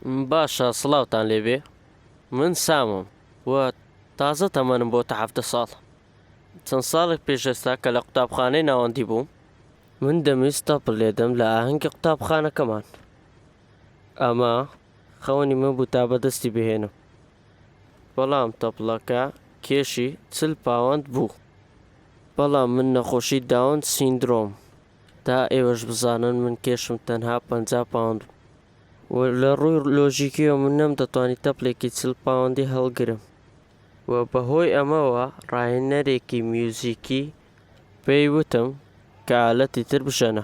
باشە سڵاوتان لێبێ من سامم و تازە تەمەنم بۆتە 17 ساڵ. چەند ساڵێک پێش ئێستا کە لە قوتابخانەی ناوەندی بووم، من دەمویست تەپڵ لێدەم لە ئاهەنگی قوتابخانەکەمان. ئەمە خەونی من بوو تا بەدەستی بهێنم. بەڵام تەپڵەکە کێشی 40 پاوەند بوو. بەڵام من نەخۆشی داون سیندرۆم. تا ئێوەش بزانن من کێشم تەنها 50 پاوەند بوو و لە ڕووی لۆژیکیەوە من نەمدەتوانی تەپلێکی 40 پاوەندی هەڵگرم و بەهۆی ئەمەوە ڕاهێنەرێکی میوزیکی پێی وتم کە ئالەتی تر بژەنە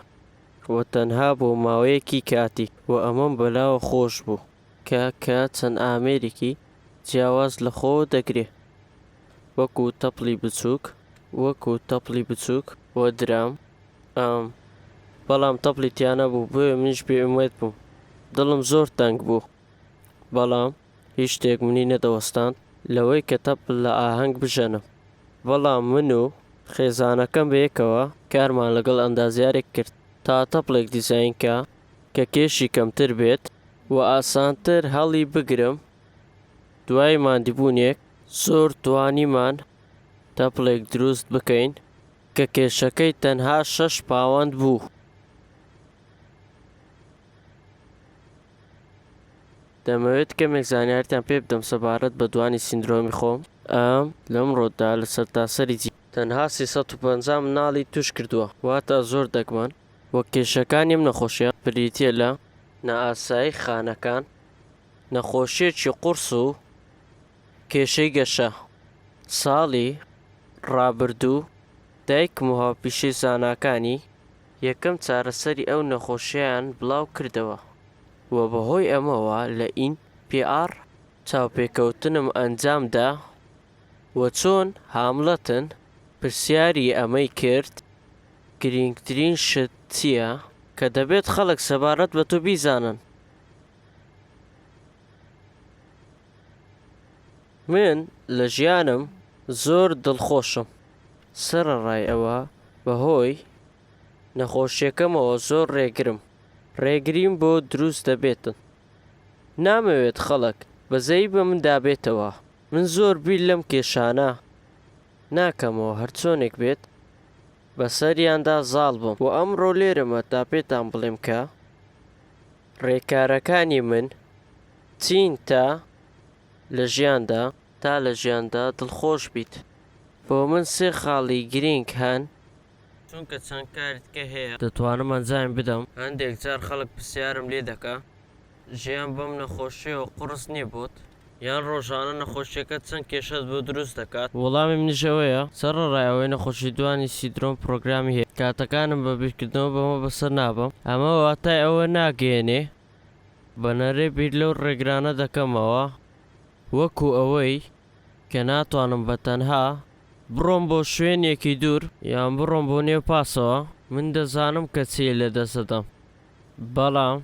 و تەنها بۆ ماوەیەکی کاتی و ئەمەم بەلاوە خۆش بوو کە کە چەند ئامێرێکی جیاواز لە خۆوە دەگرێ وەکو تەپڵی بچووک وەکو تەپڵی بچووک و درام ئام بەڵام تەپڵی تیا نەبوو بۆیە منیش بێ ئومێد بووم دڵم زۆر تەنگ بوو بەڵام هیچ شتێک منی نەدەوەستاند لەوەی کە تەپڵ لە ئاهەنگ بژەنم بەڵام من و خێزانەکەم بەیەکەوە کارمان لەگەڵ ئەندازیارێک کرد تا تەپڵێک دیزاین کا کە کێشی کەمتر بێت و ئاسانتر هەڵی بگرم دوای ماندیبوونێک زۆر توانیمان تەپڵێک دروست بکەین کە کێشەکەی تەنها 6 پاوەند بوو. دەمەوێت کەمێک زانیاریتان پێ بدەم سەبارەت بە دوانی سیندرۆمی خۆم. ئەم لەمڕۆدا لە سەرتاسەری جیهان. تەنها 350 مناڵی توش کردووە، واتە زۆر دەگمەن، و کێشەکانی ئەم نەخۆشیە بریتیە لە. نائاسایی خانەکان، نەخۆشیەکی قورس و کێشەی گەشە. ساڵی ڕابردوو دایکم و هاوپیشەی زاناکانی یەکەم چارەسەری ئەو نەخۆشیەیان بڵاو کردەوە و بەهۆی ئەمەوە لە ئین پی ئاڕ چاوپێکەوتنم ئەنجام دا و چۆن هامڵتن پرسیاری ئەمەی کرد گرینگترین شت چییە کە دەبێت خەڵک سەبارەت بە تۆ بیزانن؟ من لە ژیانم زۆر دڵخۆشم، سەرەڕای ئەوە بەهۆی نەخۆشیەکەمەوە زۆر ڕێگرم، ڕێگریم بۆ دروست دەبێتن. نامەوێت خەڵک بەزەیی بە مندا بێتەوە، من زۆر بیر لەم کێشانە ناکەمەوە هەرچۆنێک بێت بەسەریاندا زاڵ بووم و ئەمڕۆ لێرەمە تا پێتان بڵێم کە ڕێکارەکانی من چین تا لە ژیاندا تا لە ژیاندا دڵخۆش بیت. بۆ من سێ خاڵی گرینگ هەن. چونکە چەند کاری دیکە هەیە دەتوانم ئەنجامی بدەم. هەندێک جار خەڵک پرسیارم لێ دەکا ژیان بەم نەخۆشیەوە قوڕس نیە بۆت؟ یان ڕۆژانە نەخۆشیەکەت چەند کێشەت بۆ دروست دەکات؟ وەڵامی منیش ئەوەیە، سەرەڕای ئەوەی نەخۆشی دوانی سیدرۆم پرۆگرامی هەیە، کاتەکانم بە بیرکردنەوە بەمە بەسەر نابەم، ئەمە واتای ئەوە ناگەیەنێ بە نەرێ بیر لەو ڕێگرانە دەکەمەوە وەکو ئەوەی کە ناتوانم بە تەنها بڕۆم بۆ شوێنێکی دوور یان بڕۆم بۆ نێو پاسەوە، من دەزانم کە چی لەدەست دەدەم، بەڵام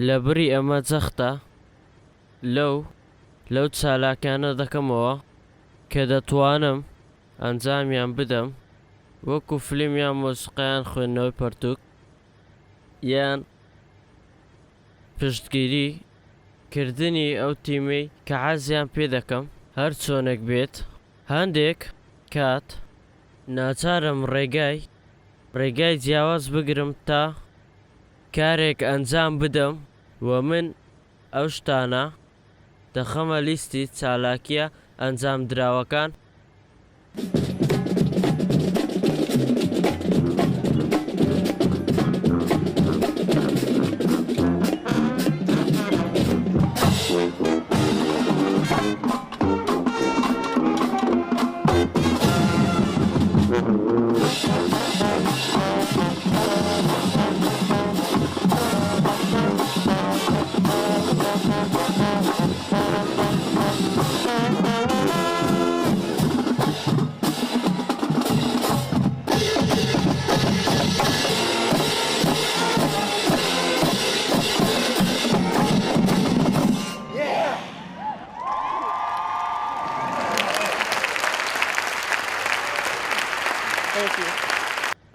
لەبری ئەمە جەختە لەو لەو چالاکیانە دەکەمەوە کە دەتوانم ئەنجامیان بدەم وەکو فلیم یان مۆسیقا یان خوێندنەوەی پەرتوک یان پشتگیری کردنی ئەو تیمەی کە حەزیان پێ دەکەم. هەرچۆنێک بێت هەندێک کات ناچارم ڕێگای ڕێگای جیاواز بگرم تا کارێک ئەنجام بدەم و من ئەو شتانە دەخەمە لیستی چالاکییە ئەنجامدراوەکان.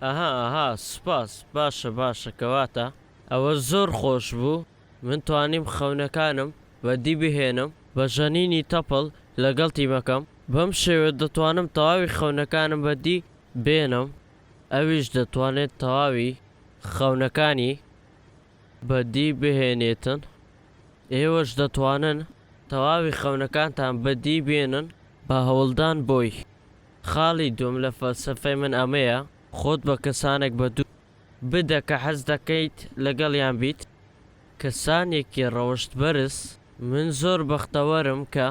ئەها ئەها سوپاس باشە باشە کەواتە ئەوە زۆر خۆش بوو. من توانیم خەونەکانم بەدی بهێنم بە ژەنینی تەپڵ لەگەڵ تیمەکەم، بەم شێوەیە دەتوانم تەواوی خەونەکانم بەدی بێنم، ئەویش دەتوانێت تەواوی خەونەکانی بەدی بهێنێتن، ئێوەش دەتوانن تەواوی خەونەکانتان بەدی بێنن بە هەوڵدان بۆی. خاڵی دووەم لە فەلسەفەی من ئەمەیە، خۆت بە کەسانێک بەدوو بدە کە حەز دەکەیت لەگەڵیان بیت. کەسانێکی ڕەوشت بەرز. من زۆر بەختەوەرم کە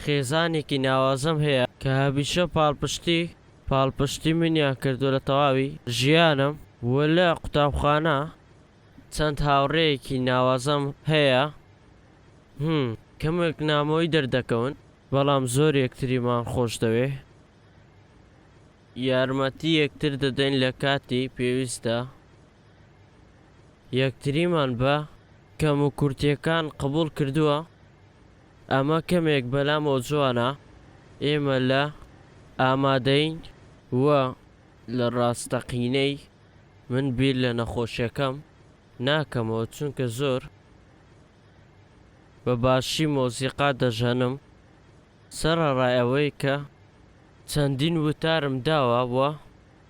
خێزانێکی ناوازەم هەیە کە هەمیشە پاڵپشتی پاڵپشتی منیان کردووە لە تەواوی ژیانم و لە قوتابخانە چەند هاوڕێیەکی ناوازەم هەیە هم کەمێک نامۆیی دەردەکەون بەڵام زۆر یەکتریمان خۆشدەوێ. یارمەتی یەکتر دەدەین لە کاتی پێویستدا. یەکتریمان بە کەموکورتیەکان قبوڵ کردووە، ئەمە کەمێک بەلامەوە جوانە، ئێمە لە ئامادەین و لە ڕاستەقینەی من بیر لە نەخۆشیەکەم ناکەمەوە چونکە زۆر بە باشی مۆسیقا دەژەنم سەرەڕای ئەوەی کە چەندین وتارم داوە و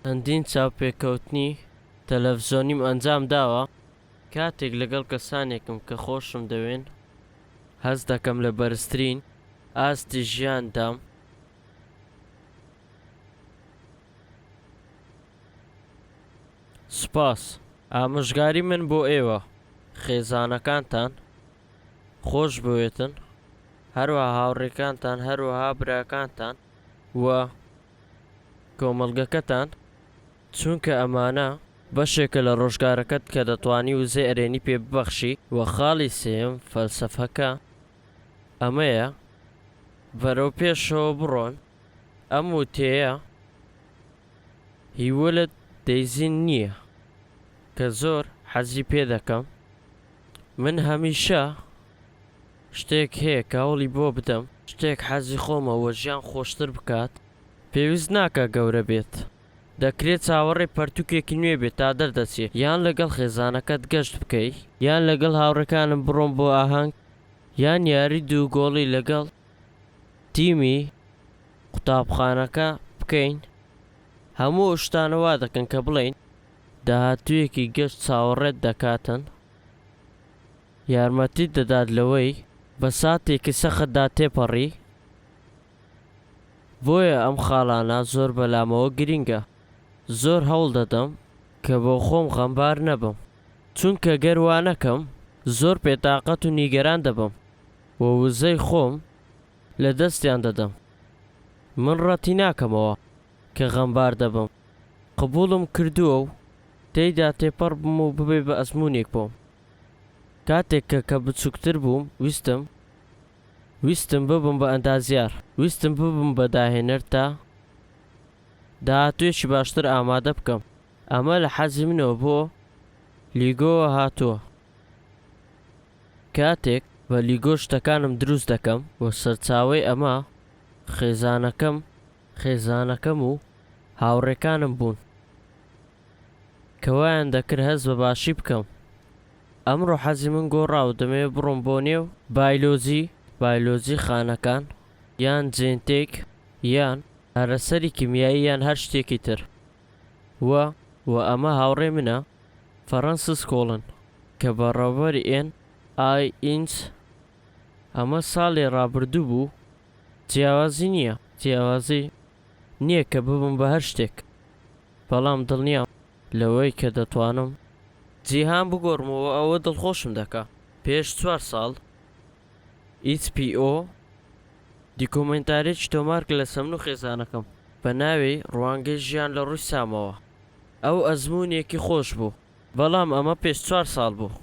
چەندین چاوپێکەوتنی تەلەفزیۆنیم ئەنجام داوە، کاتێک لەگەڵ کەسانێکم کە خۆشم دەوێن هەست دەکەم لە بەرزترین ئاستی ژیاندام. سوپاس. ئامۆژگاری من بۆ ئێوە خێزانەکانتان خۆش بوێتن هەروەها هاوڕێکانتان هەروەها براکانتان و کۆمەڵگەکەتان چونکە ئەمانە بەشێکە لە ڕۆژگارەکەت کە دەتوانی وزەی ئەرێنی پێ ببەخشی. وە خاڵی سێیەم فەلسەفەکە ئەمەیە بەرەو پێشەوە بڕۆن ئەم وتەیە هی ولت دەیزین نییە کە زۆر حەزی پێ دەکەم من هەمیشە شتێک هەیە کە هەوڵی بۆ بدەم شتێک حەزی خۆمە وە ژیان خۆشتر بکات پێویست ناکا گەورە بێت دەکرێت چاوەڕێی پەرتوکێکی نوێ بێت تا دەردەچێت یان لەگەڵ خێزانەکەت گەشت بکەی یان لەگەڵ هاوڕێکانم بڕۆم بۆ ئاهەنگ یان یاری دوو گۆڵی لەگەڵ تیمی قوتابخانەکە بکەین هەموو ئەو شتانە وا دەکەن کە بڵێین داهاتوویەکی گەش چاوەڕێت دەکاتن یارمەتیت دەدات لەوەی بە ساتێکی سەختدا تێپەڕی بۆیە ئەم خاڵانە زۆر بەلامەوە گرینگە. زۆر هەوڵ دەدەم کە بۆ خۆم غەمبار نەبم، چونکە گەر وا نەکەم زۆر بێتاقەت و نیگەران دەبم و وزەی خۆم لە دەستیان دەدەم. من ڕەتی ناکەمەوە کە غەمبار دەبم، قبوڵم کردووە و تێیدا تێپەڕ بم و ببێ بە ئەزموونێک بۆم. کاتێک کە کە بچووکتر بووم ویستم ویستم ببم بە ئەندازیار، ویستم ببم بە داهێنەر تا داهاتوویەکی باشتر ئامادە بکەم، ئەمە لە حەزی منەوە بۆ لیگۆوە هاتووە. کاتێک بە لیگۆ شتەکانم دروست دەکەم و سەرچاوەی ئەمە خێزانەکەم، خێزانەکەم و هاوڕێکانم بوون کە وایان دەکرد هەست بە باشی بکەم. ئەمڕۆ حەزی من گۆڕا و دەمەوێت بڕۆم بۆ نێو بایلۆجی، بایلۆجی خانەکان، یان جێنتێک، یان چارەسەری کیمیایی یان هەر شتێکی تر. و و ئەمە هاوڕێی منە، فەرەنسس کۆڵن، کە بەڕێوەبەری ئێن ئای ئینچ، ئەمە ساڵی ڕابردوو بوو، جیاوازی نییە، جیاوازی نییە کە ببم بە هەر شتێک، بەڵام دڵنیام لەوەی کە دەتوانم جیهان بگۆڕمەوە ئەوە دڵخۆشم دەکا. پێش چوار ساڵ ئیچ پی ئۆ دیکۆمێنتاریەکی تۆمار کرد لەسەر من و خێزانەکەم بە ناوی ڕوانگەی ژیان لە ڕووی سامەوە. ئەو ئەزموونێکی خۆش بوو، بەڵام ئەمە پێش چوار ساڵ بوو.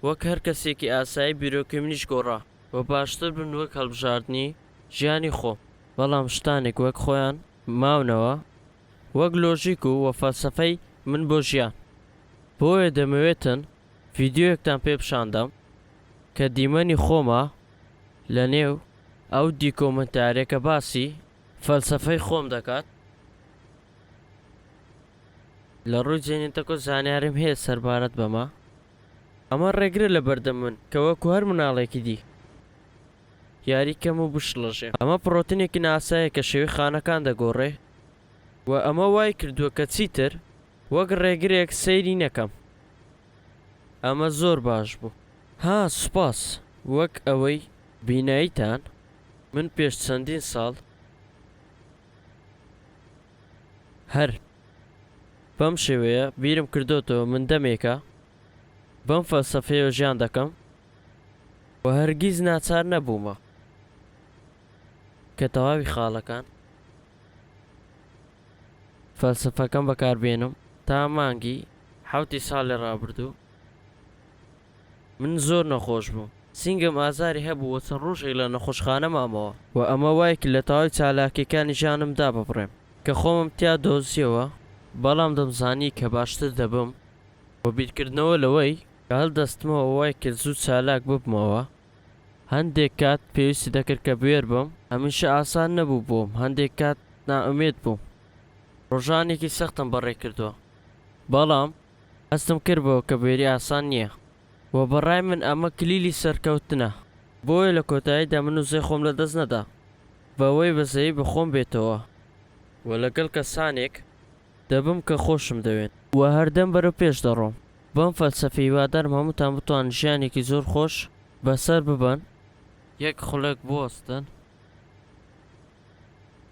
وەک هەر کەسێکی ئاسایی بیرۆکەی منیش گۆڕا و باشتر بن وەک هەڵبژاردنی ژیانی خۆم، بەڵام شتانێک وەک خۆیان ماونەوە وەک لۆژیک و و فەلسەفەی من بۆ ژیان. بۆیە دەمەوێتن ڤیدیۆیەکتان پێ پیشاندەم کە دیمەنی خۆمە لە نێو ئەو دیکۆمنتارێ کە باسی فەلسەفەی خۆم دەکات. لە ڕووی جێنێتەکۆ زانیاریم هەیە سەربارەت بەمە. ئەمە ڕێگرە لە بەردەم من کە وەکو هەر مناڵێکی دی یاری کەم و بشڵەژێم. ئەمە پڕۆتینێکی نائاساییە کە شێوەی خانەکان دەگۆڕێ و ئەمە وای کردووە کە چیتر وەک ڕێگرێک سەیری نەکەم. ئەمە زۆر باش بوو. ها سوپاس. وەک ئەوەی بینایتان من پێش چەندین ساڵ هەر بەم شێوەیە بیرم کردۆتەوە من دەمێکە بەم فەلسەفەیەوە ژیان دەکەم و هەرگیز ناچار نەبوومە کە تەواوی خاڵەکان فەلسەفەکەم بەکاربێنم تا مانگی حەوتی ساڵی ڕابردوو من زۆر نەخۆش بووم سینگم ئازاری هەبوو و چەند ڕۆژێک لە نەخۆشخانە مامەوە و ئەمە وای کرد لە تەواوی چالاکیەکانی ژیانم داببڕێم کە خۆمم تیا دۆزیەوە بەڵام دەمزانی کە باشتر دەبم و بیرکردنەوە لەوەی کە هەڵدەستمەوە وای کرد زوو چالاک ببمەوە هەندێک کات پێویستی دەکرد کە بوێر بم هەمیشە ئاسان نەبوو بۆم هەندێک کات نائومێد بووم ڕۆژانێکی سەختم بەڕێ کردووە بەڵام هەستم کرد بەوە کە بوێری ئاسان نییە و بەڕای من ئەمە کلیلی سەرکەوتنە بۆیە لە کۆتاییدا من وزەی خۆم لەدەست نەدا بەوەی بەزەیی بە خۆم بێتەوە و لەگەڵ کەسانێک دەبم کە خۆشم دەوێن. و هەردەم بەرەو پێش دەڕۆم. بەم فەلسەفە هیوادارم هەمووتان بتوانن ژیانێکی زۆر خۆش بەسەر ببەن. یەک خولەک بوەستن.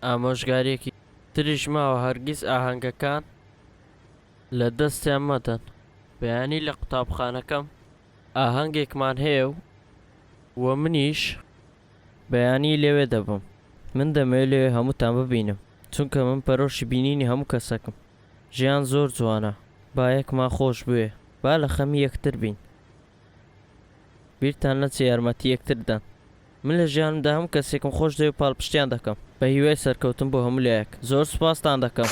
ئامۆژگاریەکی تریش ماوە هەرگیز ئاهەنگەکان لە دەستیان مەدەن. بەیانی لە قوتابخانەکەم ئاهەنگێکمان هەیە و و منیش بەیانی لەوێ دەبم. من دەمەوێ لەوێ هەمووتان ببینم چونکە من پەرۆشی بینینی هەموو کەسەکم. ژیان زۆر جوانە با یەکمان خۆش بوێ با لە خەمی یەکتر بین. بیرتان نەچێ یارمەتی یەکتر بدەن. من لە ژیانمدا هەموو کەسێکم خۆش دەوێ و پاڵپشتیان دەکەم. بە هیوای سەرکەوتن بۆ هەموو لایەک. زۆر سوپاستان دەکەم.